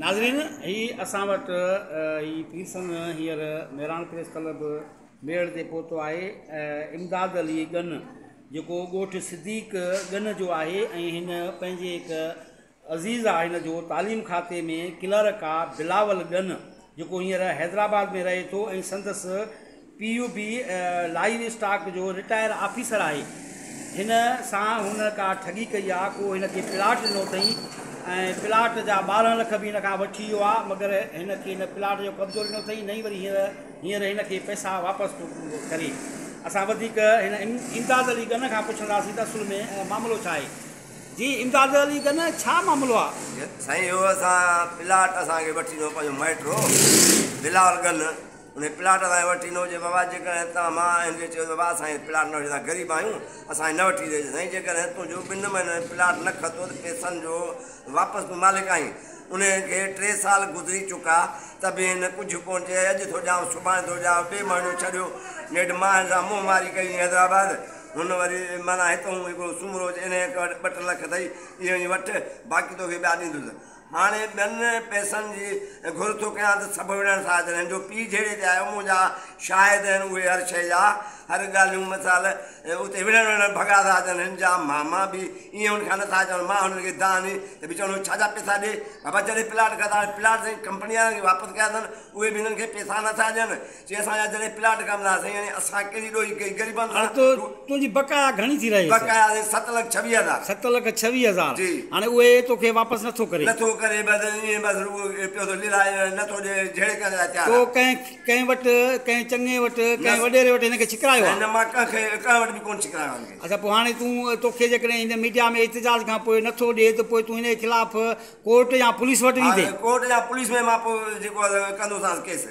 ناظرين هي اسان وٽ هي پيرسن هينئر مهراڻ پريس ڪلب ميڙ تي پهتو آهي. امداد علي ڳن جيڪو ڳوٺ صديق ڳن جو آهي ۽ هن پنهنجي هڪ عزيز آ هن جو تعليم کاتي ۾ ڪلرڪ آ بلاول ڳن جيڪو هينئر حيدرآباد ۾ رهي ٿو ۽ سندس پيء به لائيو اسٽاڪ جو رٽائر آفيسر آهي. هن سان هن ڪا ٺڳي ڪئي آ، ڪو هن کي پلاٽ ڏنو اٿئين ۽ پلاٽ جا 12 لک به هن کان وٺي ويو آ، مگر هن کي نه پلاٽ جو قبضو ڏنو اٿئين نه ئي وري هينئر هن کي پئسا واپس ٿو ڪري. اسان وڌيڪ هن امداد علي ڳن کان پڇنداسين ته اصل ۾ معاملو ڇا آهي. جي امداد علي ڳن ڇا معاملو آ؟ سائين اهو اسان پلاٽ اسان کي وٺي ڏنو پنهنجو مائٽ هو بلاول ڳن. انهي پلاٽ اسان کي وٺي ڏنو چي بابا جيڪڏهن هتان مان هن کي چيو ته بابا اسان کي پلاٽ نه وٺي اسان غريب آهيون اسان کي نه وٺي ڏي سائين جيڪڏهن تنهنجو 2 مهينن ۾ پلاٽ نه کتو ته پئسن جو واپس تون مالڪ آهين. انهي کي 3 سال گذري چڪا ته به هن ڪجهه ڪونه چيو اڄ ٿو ڏيانو سڀاڻي ٿو ڏيانو 2 مهينو ڇڏيو نيٺ مان هن سان منهن ماري ڪئي حيدرآباد هن وري معنيٰ هتئون هڪڙو سومرو انهي وٽ 2 لک اٿئي اهي وڃي وٺ باقي توکي ٻيا ڏيندس. هاڻي ٻين پئسن جي گهر ٿو ڪيان ته سڀ وڙهڻ ٿا اچن. هن جو پيء جهيڙي تي آيو، منهنجا شاهد آهن اهي هر شيء جا، هر ڳالهيون مثال اتي وڙهڻ وڙهڻ ڀڳا ٿا اچن. هن جا ماما به ائين هن کان نٿا چون. مان هنن کي دانهن ڏني ته به چون ڇا جا پئسا ڏي بابا جڏهن پلاٽ کاڌا هاڻي پلاٽ سائين ڪمپني وارن کي واپس ڪيا اٿن اهي به هنن کي پئسا نٿا ڏين. چي اسان جا جڏهن پلاٽ کاڌا سائين هاڻي اسان ڪهڙي ڏوهي ڪئي غريبن سان. هاڻي تنهنجي بقايا گهڻي ٿي رهي؟ بقايا سائين 7,26,000. 7,26,000. جي. هاڻي اهي توکي واپس نٿو ڪري؟ نٿو ڪري بس ائين بس رڳو پيو ٿو ليلائي نٿو ڏي جهيڙي ڪرڻ لاء تيار تو آهي. ڪنهن وٽ ڪنهن چڱي وٽ ڪنهن وڏيري وٽ هن کي ڇڪرايو آهي؟ نه مان ڪنهن کي ڪنهن وٽ به ڪونه ڇڪرايو آهي هن کي. اڇا پوء هاڻي تون توکي جيڪڏهن هن ميڊيا ۾ احتجاج کان پوء نٿو ڏي ته پوء تون هن جي خلاف ڪورٽ يا پوليس وٽ ويندين؟ ها ڪورٽ يا پوليس ۾ مان پوء جيڪو ڪندوسانس ڪيس.